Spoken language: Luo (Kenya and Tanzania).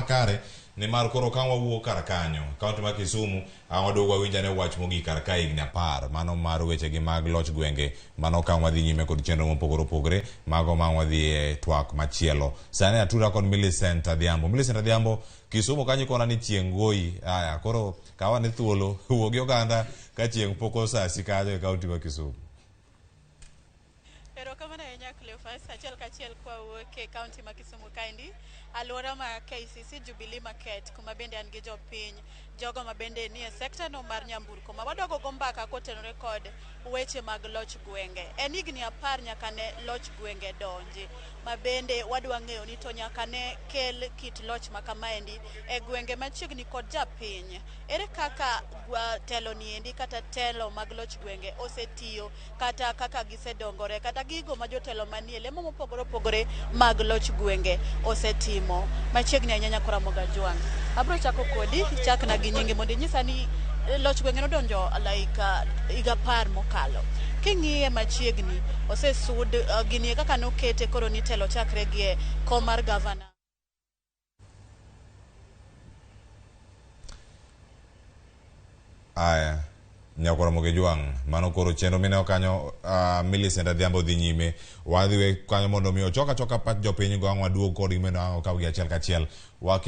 makare nimar koro ka wawuok kar kanyo kaunti ma Kisumu ang' waduog wawinj ane wach mogik kar ka higni 10 mano mar wechegi mag loch gwenge mano ka wadhi nyime kod chenro mopogore opogore mago ma wadhi e twak machielo. Sani atura kod Millicent Adhiambo. Millicent Adhiambo, Kisumu kanyo ikona ni chieng' goyi. Aya, koro kaw ane thuolo wuo gi oganda ka chieng' pok osasi kanyo e kaunti ma Kisumu. Erokamano ahinya Cleophas, achiel kachiel kwawuok e kaunti ma Kisumu kaendi, alwora ma KCC Jubilee Market, kuma bende an gi jopiny, jogo ma bende nie sekta no mar nyamburko ma wadogo go mbaka kotenore kod weche mag loch gwenge. En higni 10 nyaka ne loch gwenge donji, ma bende wadwa ng'eyo ni to nyaka ne kel kit loch ma kamaendi e gwenge machiegni kod japiny. Ere kaka telo niendi kata telo mag loch gwenge osetiyo kata kaka gisedongore kata gigo ma jotelo manie lemo mopogore opogore mag loch gwenge osetimo machiegni ahinya nyako Ramogi Ajwang'. Abiro chako kodi, ichakna gi nyingi mondo inyisa ni loch gwenge nodonjo like higa 10 mokalo. King'iye machiegni, osesud ginie kaka nokete koro ni telo chakre gi e kom mar gavana. Aya, Nyako Ramogi Ajwang', mano koro chenro mineno kanyo Millicent Adhiambo dhi nyime. Wadhi we kanyo mondo mi ochok achoka pach jopiny go ang' waduog kodgi mondo ang' okawgi achiel kachiel. Wakel